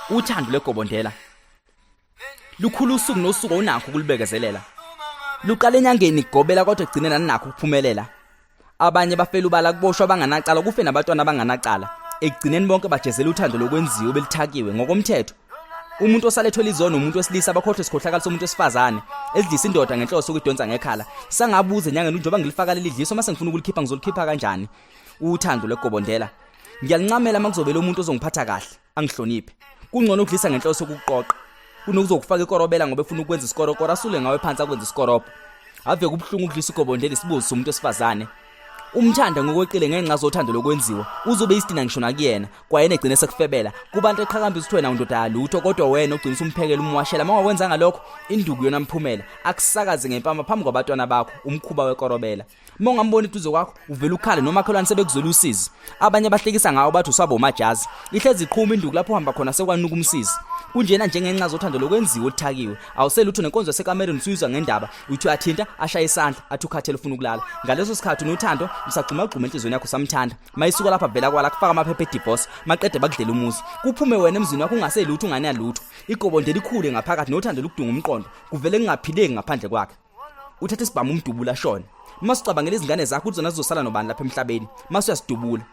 Uthando lwegobondela lukhulu usuku nosuku awunakho ukulibekezelela. Luqala enyangeni kugobela kodwa egcine naninakho ukuphumelela. Abanye bafela ubala kuboshwa abanganacala kufe nabatwana abanganacala. Ekugcineni bonke bajezela uthando lokwenziwa belithakiwe ngokomthetho. Umuntu osale ethola izono umuntu wesilisa bakhohlwe isikhohlakalo somuntu wesifazane esidlisa indoda ngenhloso ukuyidonsa ngekhala. Sangabuza enyangeni njengoba ngilifaka leli dliso mase ngifuna ukulikhipha ngizolikhipha kanjani? Uthando lwegobondela. Ngiyalincamela makuzobela umuntu ozongiphatha kahle, angihloniphe. Kungcono ukudlisa ngenhloso yokukuqoqa kunokuzokufaka ikorobela ngoba efuna ukwenza isikorokoro asule ngawe phansi akwenza isikorobho. Ave kubuhlungu ukudlisa igobondela isibuzi somuntu wesifazane. Umthanda ngokweqile ngenxa zothando lokwenziwa uzobe isidina ngisho nakuyena kwayena egcine sekufebela kubantu eqhakambisa ukuthi wena undoda yalutho kodwa wena ogcina usumphekela umwashela uma ungakwenzanga lokho induku yona mphumela akusakaze ngempama phambi kwabatwana bakho umkhuba wekorobela Uma ungambona eduze kwakho uvela ukhale nomakhelwane sebekuzwela usizi. Abanye bahlekisa ngawo bathi usaba umajazi. Ihlezi iqhuma induku lapho uhamba khona sekwanuka umsizi. Kunjena njengenxa zothando lokwenziwa oluthakiwe. Awuselutho nenkonzo yasekamereni usuyizwa ngendaba. Uthi uyathinta ashaye isandla athi ukhathele ufuna ukulala. Ngaleso sikhathi unothando usagxumagxuma enhliziyweni yakho usamthanda. Mayisuka lapha vela kwala kufaka amaphepha edivorce maqede bakudlela umuzi. Kuphume wena emzini wakho ungaselutho unganalutho. Igobonde likhule ngaphakathi nothando lukudunga umqondo. Kuvele kungaphileki ngaphandle kwakhe. Uthatha isibhamu umdubula ashone. Masucabangela izingane zakho ukuthi zona zizosala nobani lapha emhlabeni. Masuyasidubula.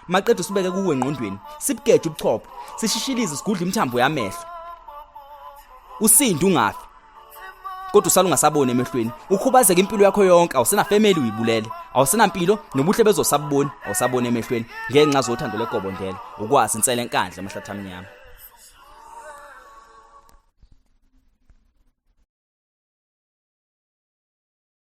Maqede usibeke kuwe engqondweni. Sibugeje ubuchopho. Sishishilize sigudle imithambo yamehlo. Usinde ungafi. Kodwa usala ungasaboni emehlweni. Ukhubazeka impilo yakho yonke awusena family uyibulele. Awusena mpilo nobuhle bezosabuboni awusaboni emehlweni ngenxa zothando legobondela. Ukwazi insele enkandla amahlathi amnyama.